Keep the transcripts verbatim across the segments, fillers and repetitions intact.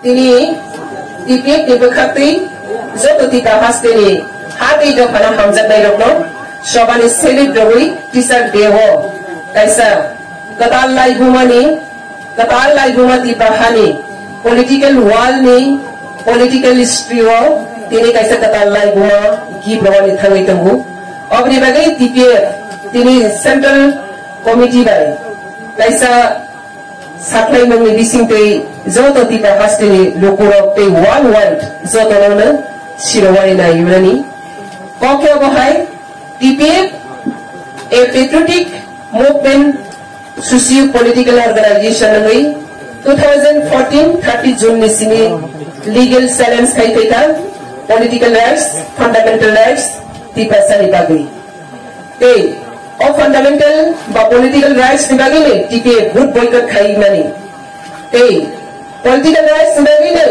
Tini T P F ni bwkhaktwi joto Tiprasa hasteni ha tei dophano hamjaknairokno sobani salute rwui Teacher Day o kaisa kwtal laibumani, kwtal laibuma Tiprahani political world ni, political history o tini kaisa kwtal laibuma gift rwani thangwi tongo. Oboni bagwi T P F tini Central Committee bai kaisa sakhlaimungni bisingtwi joto Tiprasa hasteni lukurok tei worldwide jotono sirowari naiwrani. Kokhe obo hai T P F a patriotic movement, socio-political organization wngwi two thousand fourteen thirty June ni simi legal challenge khai phaikha political rights, fundamental rights Tiprasa ni bagwi. Tei o fundamental ba political rights ni bagwi ni T P F vote boycott khai mani. Tei political rights ni bagwi ni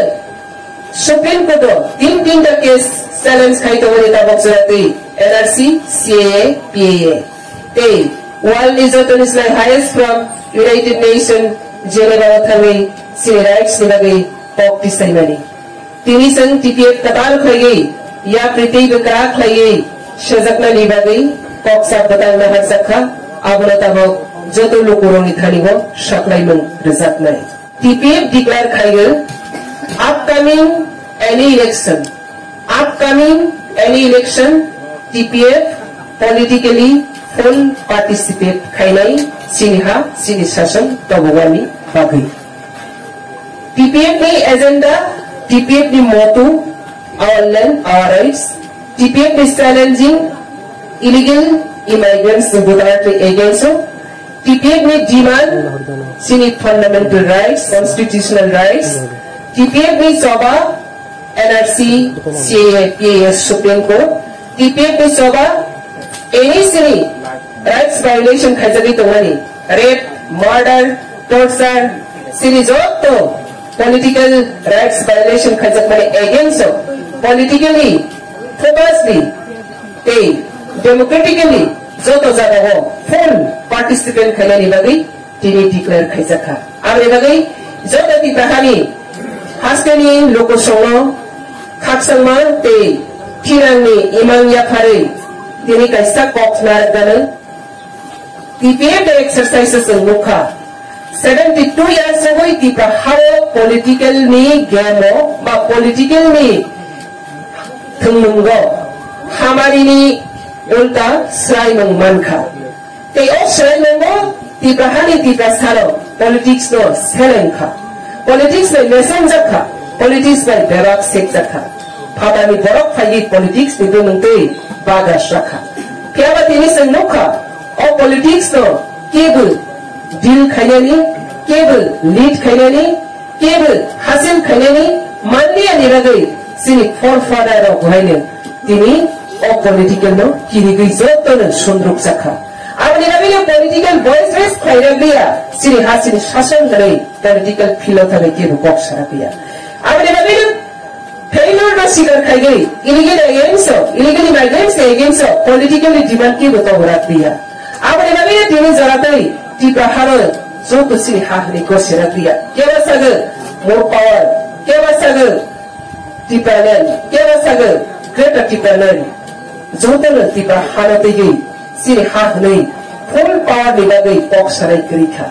Supreme Court o tin tinta case challenge khai tongmani tabok jora twi N R C, C A A, P A A. Tei world ni jotoni slai highest forum United Nation Geneva o thangwi chini rights ni bagwi kok tisai mani. Tini chwng T P F kwtal khlaiwi, yapri teibo kwrak khlaiwi sejaknani bagwi kok sak bwtang naharjak kha, abono tabok joto lukurokni thani bo saklaimung rwjaknai. T P F declare khaio, upcoming any election, upcoming any election, T P F politically full participate khainai chini ha, chini sason tobogani bagwi. T P F ni agenda, T P F ni motto, our land, our rights. T P F ni challenging illegal immigrants ni brutality against o. T P F ni demand, chini fundamental rights, constitutional rights. T P F ni choba, N R C, C A A, P A A, Supreme Court, T P F ni choba, any chini rights violation khaijagwi tongmani, rape, murder, torture, chini joto political rights violation khaijakmani against o politically, focusly, tei democratically joto jagao full participant khainani bagwi tini declare khaijak kha. Aboni bagwi joto Tiprahani hasteni lukusongno khakchangma tei thinangni imang yapharwi tini kaisa kok narwknani T P F exercise chwng nukha. Seventy two years wngwi Tipra hao political ni game o ba political ni thwngmungo hamari ni ulta swraimung mankha. Tei o swraimungo Tipra hani Tiprasa rok politics no seleng kha. Politics bai mesengjak kha. Politics bai bebak sekjak kha. Phatani borok phaiwi politics ni bumung twi bagra swrwk kha. Phiya ba tini chwng nukha, o politics no kebo deal khainani, kebo lead khainani, kebo hasil khainani manliya ni bagwi chini forefather rok haino tini o political no kirigwi joto no sundruk jakha. Aboni bagwi no political voice raise khlairok liya, chini ha chini sason hwnwi political field o thangwi kebo kok sarak liya. Aboni bagwi no failure no sikar khaigwi illegal against o, illegal immigrants ni against o politically demand kebo togorak liya. Aboni bagwi no tini jora tei Tipra hano joto chini ha hwnwi kok sarak liya. Kebo sago more power, kebo sago Tipraland, kebo sago Greater Tipraland, jotono Tipra hano twiwi chini ha hwnwi full power ni bagwi kok sanai kwrwi kha.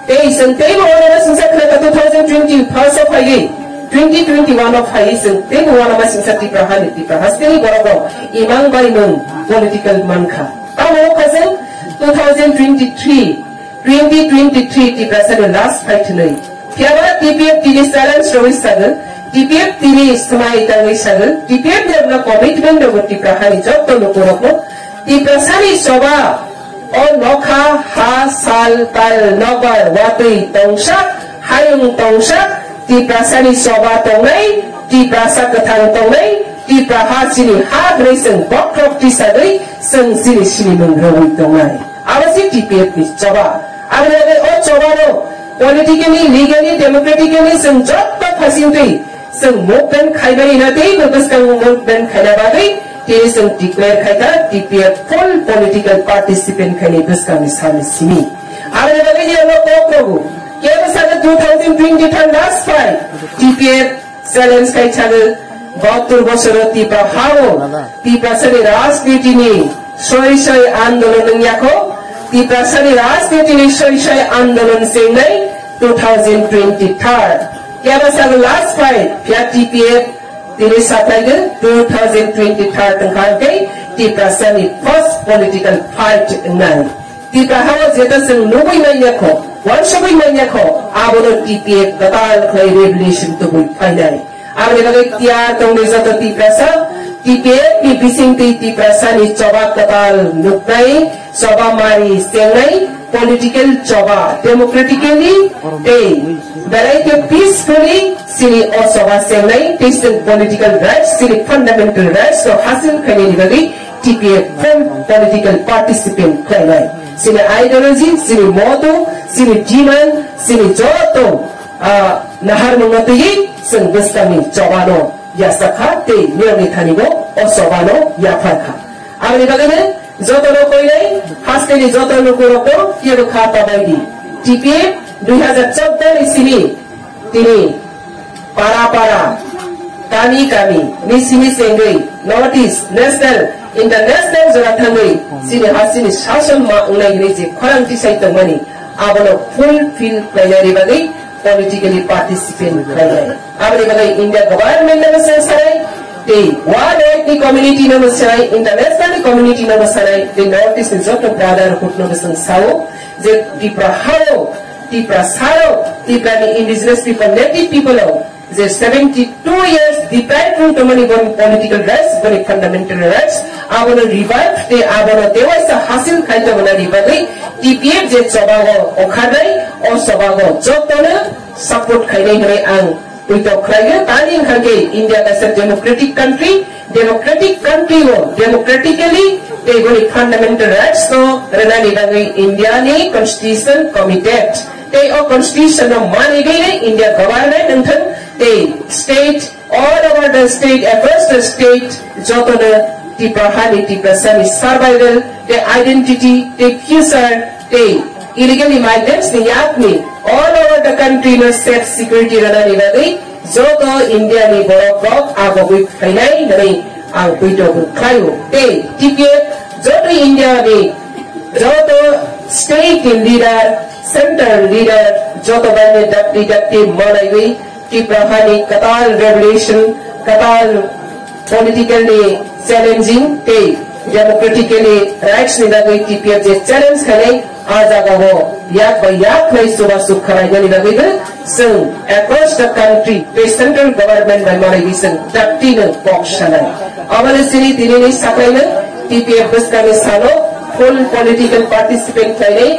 Tei chwng teibo uanama singsa khna kha two thousand twenty first o phaiwi, twenty twenty-one o phaiwi chwng teibo uanama singsa Tipra hani Tipra hasteni borok rok imang bai mung political mankha. Tamo wngkha chwng two thousand twenty-three, twenty twenty-three Tiprasa ni last fight hwnwi. Phiya ba T P F tini challenge rwui sago, T P F tini swmai tangwi sago, T P F ni rokno commitment rwgo Tipra hani jotto lukurokno. Tiprasa ni choba o nokha, ha, sal, tal, nokbar, watwi tongsak, hayung tongsak, Tiprasa ni choba tongnai, Tiprasa kwthang tongnai, Tipra ha chini ha hwnwi chwng bokhorok tisagwi chwng chini sinimung rwui tongnai. Abo se T P F ni choba. Aboni bagwi o choba no politically, legally, democratically chwng jotto phasingtwi chwng movement khaimani na teibo bwskang movement khaina bagwi tini chwng declare khaikha T P F full political participant khaini bwskangni salni simi. Aboni bagwi ni ano kok rogo Kebo saka two thousand twenty-three last fight, T P F challenge khai saka bahattur bosoro Tipra hao, Tiprasani rajniti ni soi soi andolon wng yakho, Tiprasani rajniti ni soi soi andolon chengnai two thousand twenty-three. Kebo saka last fight, phiya T P F tini saklaigo two thousand twenty-three tongkha hwnkhe Tiprasani first political fight wngnai. Tipra hao jeta chwng nugwi manya kho, uansugwi manya kho, abono T P F kwtal khlai revolution tubui phainai. Aboni bagwi tiyar tongdi joto Tiprasa, T P F ni bisingtwi Tiprasani choba kwtal nuknai, choba mari chengnai, political choba, democratically tei belai khe peacefully chini o choba chengnai, tei chwng political rights, chini fundamental rights no hasil khainani bagwi T P F full political participant khlainai. Chini ideology, chini motto, chini demand, chini joto, ah, naharmungno twiwi chwng bwskangni chobano yachakha tei niyomni thanibo o chobano yapharkha. Aboni bagwino jotono koinai hasteni joto lukurokno kebo kha tabaidi. T P F dui hazar choudo ni simi tini para para, kami kami, misi misi wngwi North East, national, international jora thangwi chini hasteni sason ma wngnai hwnwi je khorang tisai tongmani abono fulfill khlainani bagwi politically participant khlainai. Aboni bagwi India government no bwswng sanai, tei world wide ni community no bwswng sanai, international ni community no bwswng sanai, tei North East ni joto brotherhood no bwswng sao je Tipra hao, Tipra saro, Tipra ni indigenous people, native people o je seventy two years deprive wng tongmani boni political rights, boni fundamental rights, abono revive tei abono tewaisa hasil khai tongmani bagwi T P F je chobago okharnai, o chobago jotono support khainai hwnwi ang poito khlaio. Tani wngkha khe India kaisa democratic country, democratic country o democratically tei boni fundamental rights no rwnani bagwi India ni constitution committed. Tei o constitution no manwi gwi India government wngthang tei state, all over the state, across the state, jotono Tipra hani, Tiprasani survival, the identity, the future, tei illegal immigrants ni yakni all over the country no safe security rwnani bagwi joto India ni borok rok agogwi phainai hwnwi ang poito khlaio. Tei T P F joto India ni joto state ni leader, central leader, joto bai ni dakti dakti manaiwi Tipra hani kwtal revolution, kwtal political ni challenging tei democratically rights ni bagwi T P F je challenge khainai, a jaga o yak bai yak khlai chuba chuk khlainani bagwi bo chwng across the country tei central government bai manwi chwng dakti no kok sanai. Aboni sini tini ni saklaino T P F bwskangni salo full political participant khlainai,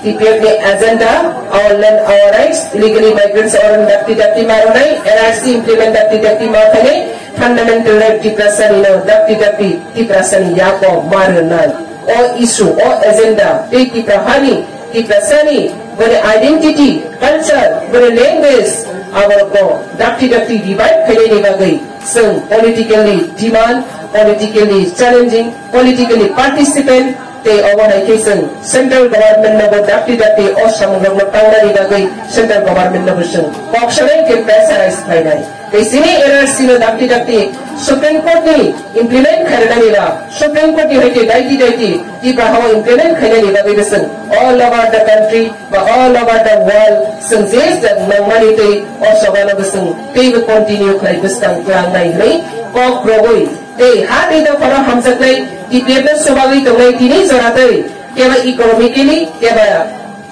T P F ni agenda, our land, our rights, illegal immigrants, our dakti dakti maronai, N R C implement dakti dakti ma khainai, fundamental right Tiprasani no dakti dakti Tiprasani yago maronai. O issue, o agenda, tei Tipra hani, Tiprasani, boni identity, culture, boni language, aborok dakti dakti revive khainani bagwi chwng politically demand, politically challenging, politically participant, tei obo hai khe chwng central government no bo dakti dakti o samung rok no tangnani bagwi central government no bo chwng kok sanai tei pressurize khlainai. Tei chini N R C no dakti dakti Supreme Court ni implement khainani ba Supreme Court ni hai khe daiti daiti Tipra hao implement khainani bagwi bo chwng all over the country ba all over the world chwng je jang nangmani tei o choba no bo chwng teibo continue khlai bwskang klangnai hwnwi kok rogwi tei ha tei dophano hamjaknai T P F no swbagwi tongnai tini jora tei keba economically, keba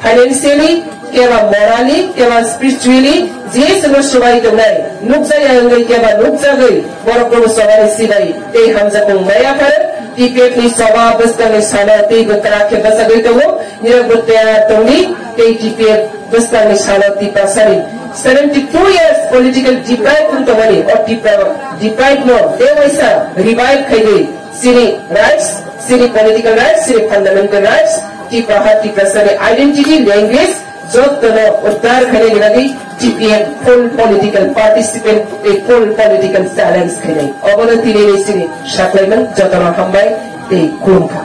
financially, keba morally, keba spiritually, je chwngno swbai tongnai, nukjaya wngwi keba nukjagwi, borokno bo chobani sibai tei hamjakmung maya phano T P F ni choba bwskangni salo teibo kwrak khe bwchagwi tongo, nirok bo tei tongdi tei T P F bwskangni salo Tiprasani seventy two years political deprive wng tongmani, o Tipra deprive no tei waisa revive khaigwi chini rights, chini political rights, chini fundamental rights, Tipra ha Tiprasani identity, language, jotono uddar khainani bagwi T P F full political participant, a full political challenge khainai. Obono tini ni chini saklaimang jotono hambai tei khulumkha.